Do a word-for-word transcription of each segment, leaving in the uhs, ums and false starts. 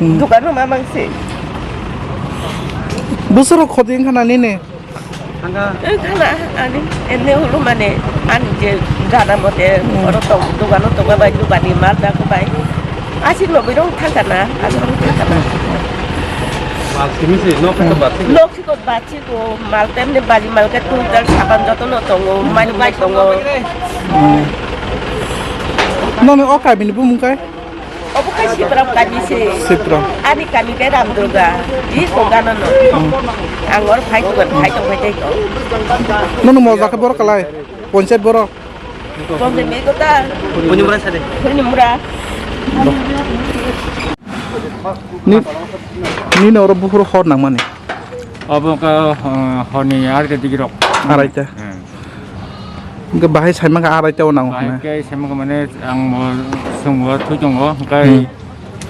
Hmm. Dukano mamang se. Bwswk khoti wngkha na nini? Wngkha na ani ene ulo mane ani je gana mote Hmm. oro tong dukano tonga bai dukani mal da ko bai. Asik no birong thangkha na, asik no thangkha na. Mal simi se nok to bat. Nok Kot bachiko, mal temne baji mal ke tungtal saban jotono tongo, mani bai tongo. Nono o kamini bumung kai? Obo kai Sipra kami se. Sipra. Ani kami ke Ram Durga. Ji ko gano no. Ang or phai ko phai tong phai tei ko. Nono moja ke borok kalai? Ponchayat borok? Ponchayat me kota. Punimura sade. Punimura. Ni, nini oro buphuru hor nangmani? Obo wngkha, uh, horni arta digirok. Araita. Hmm. Hwnkhe bahai saimangkha araita o nango Bahai hwnwi. Khe saimangkha mane ang bo chwngbo thwi tongo, hwnkhe Hmm.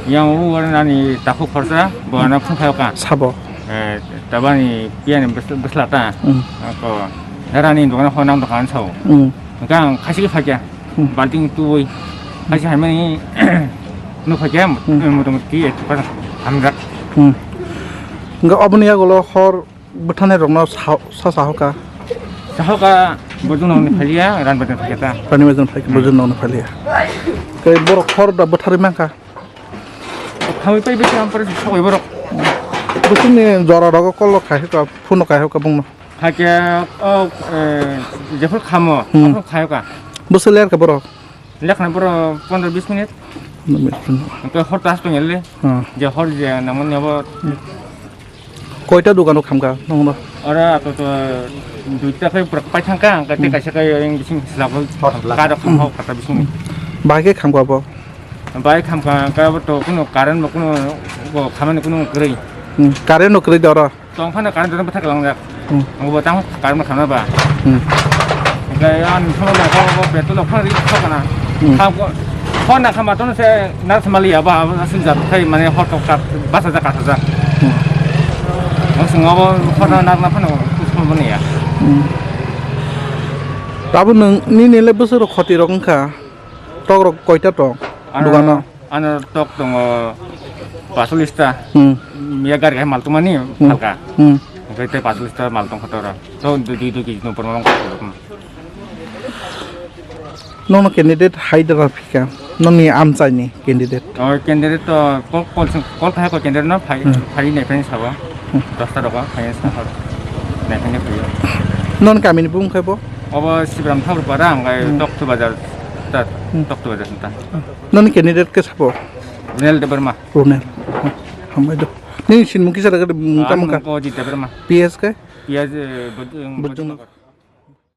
yang o oro nani takhuk khorsa, bo ano phung khayo ka. Sabo. Eh, tabani piyani bwsla, bwsla ta. Hmm. Ako, rani dogano hor nang dokan sao. Hmm. Hwnkhe ang khaisi khe phaikha. Hmm. Balting tubui. Khaisi haimani nukha khe Hmm. motamuti ek pasak hamjak. Hmm. Hwnkhe oboni yagulo hor bwtharnai rokno sa, sa, sahoka. Sahoka bojong nokni phaliya, ran bojong phaliya ta. Rani bojong phaliya, Hmm. bojong nokni phaliya. Khe borok hor da bwtharwi mankha. Khamwi pai bisi ampar sokoi borok. Bwswkni jora rogo call rok khai hoka, phone rok khai hoka bongno. Hakhe o, eh, jephru khamo, Hmm. aphru khayoka. Bwswk ler kha borok? Lekhna borok pondro bis minute. Pondro bis minute. Hwnkhe hor tas tong ele. Hmm. Je hor je namoni abo. Koita dukano khamkha nongno? Ora to to duita khai pura pai thangka, hwnkhe Hmm. kaisa kai yang bising slabo. Hor hor. Kado kham hok kata bising. Bahai khe khamkha bo? Bahai khamkha, hwnkhe abo to kuno current bo kuno bo khamani kuno kwrwi. Hmm. Current no kwrwi da oro? Tong phano current rok bwthak langjak. Hmm. Ang bo tang current rok khana ba. Hmm. Hwnkhe ani phone ba ko ko petrol rok phano ri khokana. Hmm. Kha ko phone na khama tono se nurse mali ya ba asin jat khai mane hor tok kat basa ja kasa ja. Hmm. Ang sing abo phone na na phano phone bani ya. Hmm. Abo nwng nini le bwswk rok khoti rok wngkha? Tok rok koita tong? Ano, dogano? Ano tok tongo pasolis ta. Hmm. Miya gari hai mal tongmani Hmm. halka. Hmm. Oke te pasolis ta mal tong kotor. To dui dui dui kg no pormang. Nono candidate hai da phika. Noni amchaini candidate. O candidate to call call call khai ko candidate no phai Hmm. phai ne phai sabo. Hmm. Dosta rogo phai sa hor. Ne phai ne phai. Non kamini bung khai bo? Obo Sibram Thakur para ang kai Hmm. Tok tu bazar. Ta Hmm. Tok tu bazar ta. Noni candidate khe sabo? Runel Debbarma. Runel. Hambai do. Nini sinmung kisa daga mungka Ang mungka. Ko Jit Debbarma. P S khe? P S, eh, Bud-, Bujung. Bujung.